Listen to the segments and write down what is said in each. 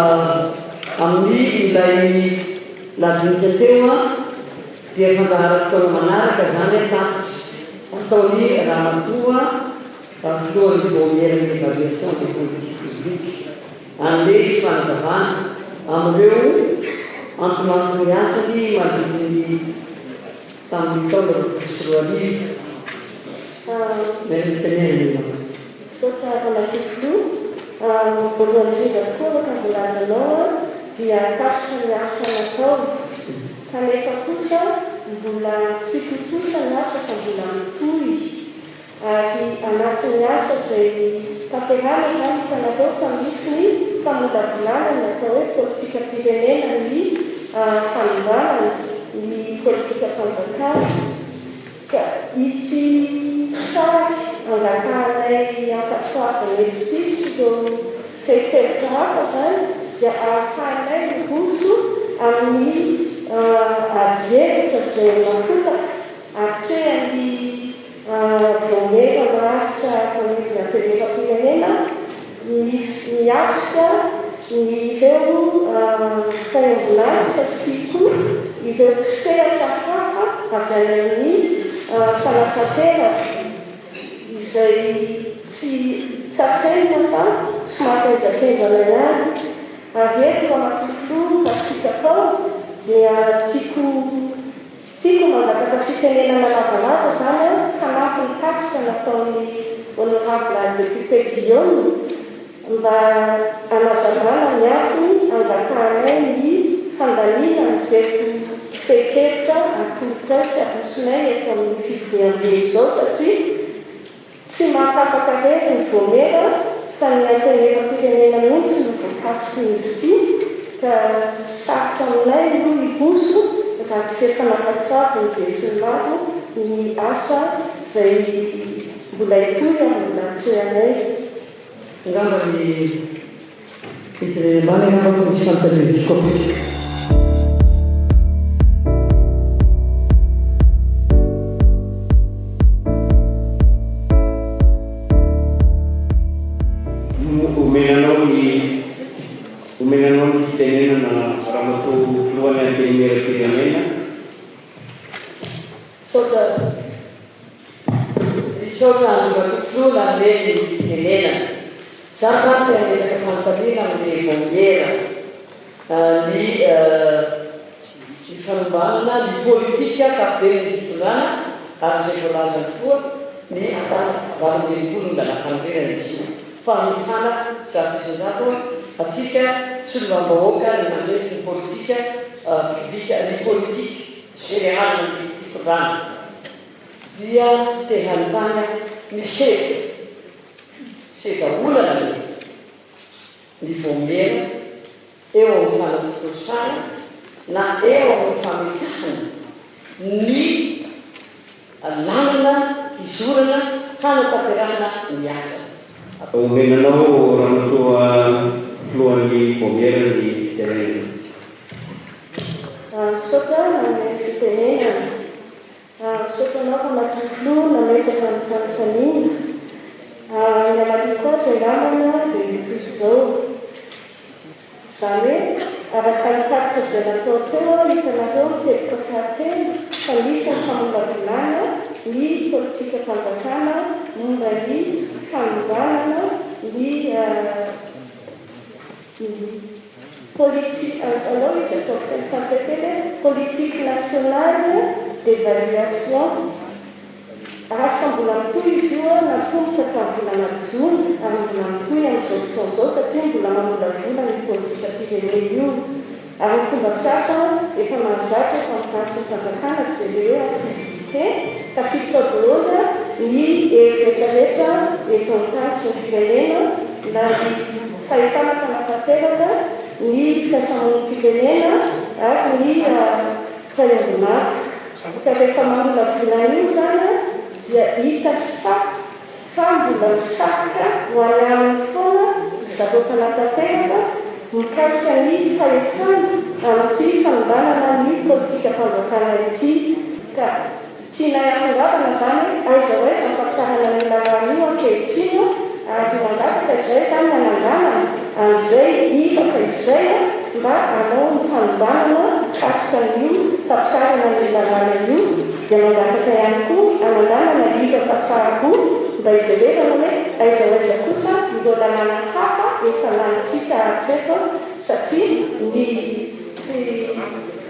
Amin'ny ilay lahadinika teo dia fandaharam-potoana manaraka izany tatitra ataon'i Ramatoa Filohan'ny Vaomieran'ny Évaluation des politiques publiques hanome izy fanazavana amin'ireo antonanton'ny asany mandritry ny tamin'ny taona 2020. Omena fitenenana ianao. Misaotra Ramatoa Filoha. Voalohany indrindra tokoa araka ny voalazanao dia tapitra ny asa natao kanefa kosa mbola tsy tontosa ny asa fa mbola mitohy ary anatin'ny asa izay tanterahana izany hitanareo fa misy ny famolavolana ny atao hoe politikam-pirenena ny fanondranana ny politikam-panjakana. Ka ity sary angatahanay ankatoavina eto ity sy ireo fehin-kevitra hafa izany dia ahafahanay miroso amin'ny adihevitra izay nafotaka atrehan'ny Vaomiera maharitra ato anivon'ny Antenimierampirenena miatrika ny ireo mpiray-ombon'antoka sy koa ireo mpisehatra hafa avy any amin'ny mpanatanteraka izay tsy tsy afenina fa somary henjakenjana ihany. Ary eto Ramatoa Filoha raha sitrakao dia tiako Tiako mangataka fitenenana lavalava zany an, hanampy ny tatitra nataon'ny Honorable Député Guillaume mba hanazavana ny antony angatahanay ny fandaniana an'ireto fehin-kevitra atolotray sy arosonay eto amin'ny fivoriambe izao satria Tsy mahatapaka irery ny Voamera fa ny Antenimierampirenena mihitsy no voakasikin'izy ity ka sarotra aminay no hiroso raha tsy efa nankatoavin'ny besinimaro ny asa izay mbola hitohy ary mbola atrehanay. Angamba ny hidina eny ambany angamba fa misy fanontaniana tiako apetraka. Omena anao ny Omena anao ny fitenenana Ramatoa Filohan'ny Antenimierampirenena. Misaotra Misaotra Andriamatoa Filoha nanome ny fitenenana. Za zany te hametraka fanontaniana amin'ny vaomiera ny ny fanombanana ny politika ankapoben'ny fitondrana ary izay voalazany koa ny andalana 68 ny lalàmpanorenana izy io. Fahefana 100% antsika solombavambahoaka ny mandrefy ny politika publique ny politique générale ny fitondrana dia te hanontany aho misedra Sedra olana ve ny vaomiera eo amin'ny fanatontosana na eo amin'ny fametrahana ny lalana hizorana hanatanterahana ny asany? Omena anao Ramatoa Filohan'ny Vaomiera ny fitenenana. Misaotra nanome fitenenana. Misaotra anao Ramatoa Filoha nametraka ny fanontaniana. Ny hamakiako azy angambany dia toy izao. Izany hoe araka ny tatitra izay natao teo, hitanareo ny teboka fahatelo fa nisy ny famolavolana ny politikam-panjakana momba ny fanonganana ny Politique, alao izy ataoko teny frantsay kely hoe politique nationale d'évaluation. Asa mbola mitohy izy io natomboka tamin'ny volana jona ary mbola mitohy amin'izao fotoana izao satria mbola mamolavola an'io politikam-pirenena io. Ary ny fomba fiasa efa mahazatra eto amin'ny tany sy ny fanjakana dia ilay hoe inclusivité, tafiditra ao daholo ny hery rehetra rehetra eto amin'ny tany sy ny firenena na ny fahefana mpanatanteraka, ny fiasamonim-pirenena ary ny mpiray ombon'antoka. Ka rehefa mamolavola an'io izany dia hita sy tsapa fa mbola misarika ho any aminy foana ry zareo mpanatanteraka mikasika ny fahefany amin'ity fanondranana ny politikam-panjakana ity. Ka tianay hahatongavana izany hoe aiza ho aiza ny fampiharana an'io lalàna io ankehitriny ary mangataka izay izany ny hananganana an'izay iraka izay. izay mba hanao ny fanombanana mikasika an'io fampiharana an'io lalàna io, dia mangataka ihany koa hananganana iraka faharoa mba hijerevana hoe aiza ho aiza kosa ireo lalàna hafa efa lanintsika hatreto satria ny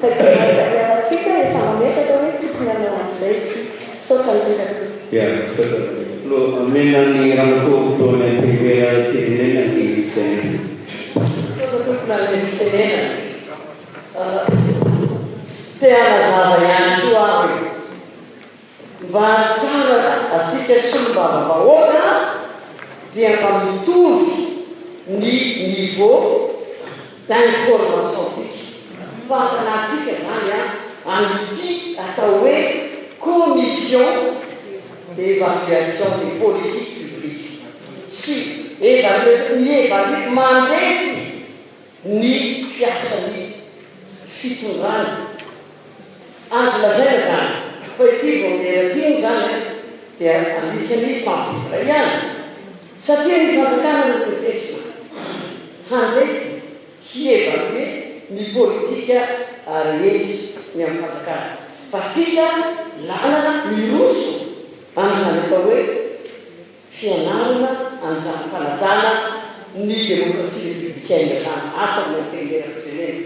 fitadiavantsika efa mametraka hoe tokony hanao an'izay isika. Misaotra indrindra tompoko. Ya, misaotra indrindra. Filoha, omena ny Ramatoa Filohan'ny Antenimierampirenena ny fitenenana. Misaotra tompoko nanome fitenenana. Te hanazava ihany koa aho e. Mba hahatsara antsika solombavambahoaka dia mba mitovy ny niveau d'information-tsika. Fahatanantsika izany an'ity atao hoe commission d'évaluation des politiques publiques. Suite, évaluation, mi-évaluer, mandrefy ny fiasan'ny fitondrana. Azo lazaina izany fa ity vaomiera ity moa izany dia anisan'ny sensible ihany satria ny fanjakana no prefesina handrefy, hi-evaluer ny politika rehetra ny amin'ny fanjakana fa tsika lalana miroso amin'izany atao hoe fianarana an'izany fanajana ny démocratie républicaine izany ato amin'ny Antenimierampirenena.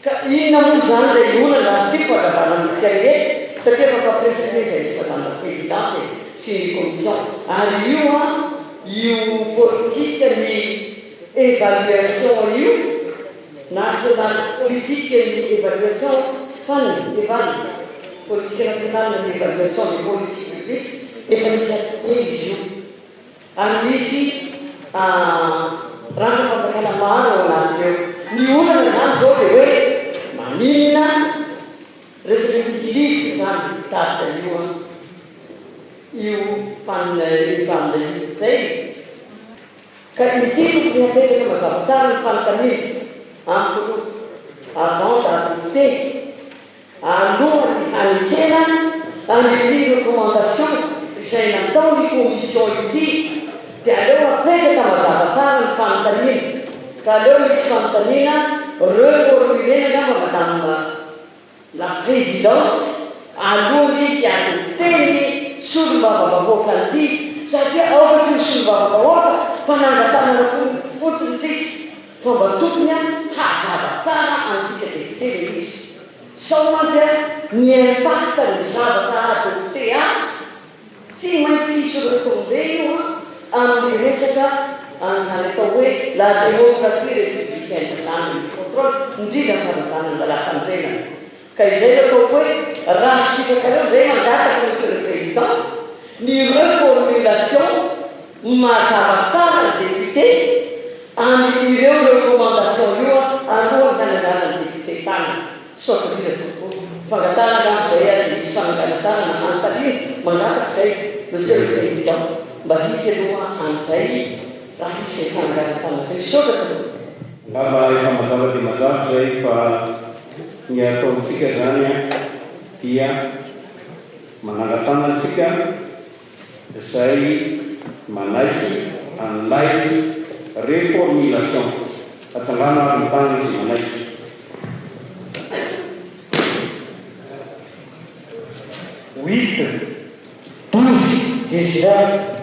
Ka inona moa izany ilay olana ary tiako hazavana amintsika rehetra satria efa mpampiresaka izahay sy madame la présidente e, sy ny commission ary io an io politique ny évaluation io national politique ny évaluation fan eval politique nationale ny évaluation des politiques publiques efa nisy atelier izy io. Ary misy rantsam-panjakana maro ao anatiny ao. Ny olana izany izao dia hoe maninona resaka équilibre izany mitarika an'io an, io fanina io fanina io. Izay. Ka ity tokony hapetraka mazava tsara ny fanontaniana amiko aloha avant d'adopter. Alohan'ny hanekena an'ity recommandation izay nataon'ny commission ity dia aleo apetraka mazava tsara ny fanontaniana ka aleo misy fanontaniana reformuler-na angamba madame la présidente alohan'ny hi-adopter ny solombavambahoaka an'ity satria aoka tsy ho solombavambahoaka fa nangatanana fotsiny tsika fa mba tokony hazava tsara antsika député le izy. Sao mantsy a, ny impact ny zavatra adopté ato, tsy maintsy hisy retombées io an, amin'ny resaka an'izany atao hoe la démocratie républicaine izany, ny contrôle, indrindra ny fanajana ny lalàmpanorenana. Ka izay no ataoko hoe, raha sitrakareo izay mangataka Monsieur le Président, ny reformulation mazava tsara ny député any ireo recommandation io alohan'ny hananganan'ny député tanana. Misaotra indrindra tompoko. Fangatahana angamba izay ary misy fananganan-tanana anontaniana mangataka izay Monsieur le Président mba hisy aloha an'izay raha hisy izay fananganan-tanana izay. Misaotra tompoko. Angamba efa mazava dia mazava izay fa ny ataontsika izany dia manangan-tanana isika izay manaiky an'ilay reformulation. Atsangano ary ny tanana izay manaiky. Huit, 12, 19.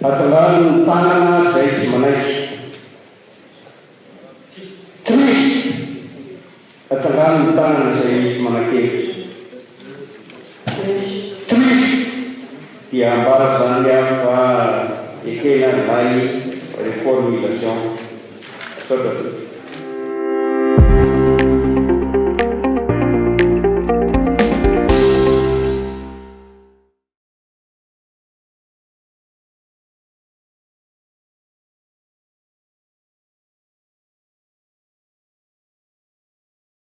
Atsangano ny tanana izay tsy manaiky. 13. Atsangano ny tanana izay manan-kevitra. 13. Dia ambara izany aho fa ekena ilay reformulation. Misaotra tompoko.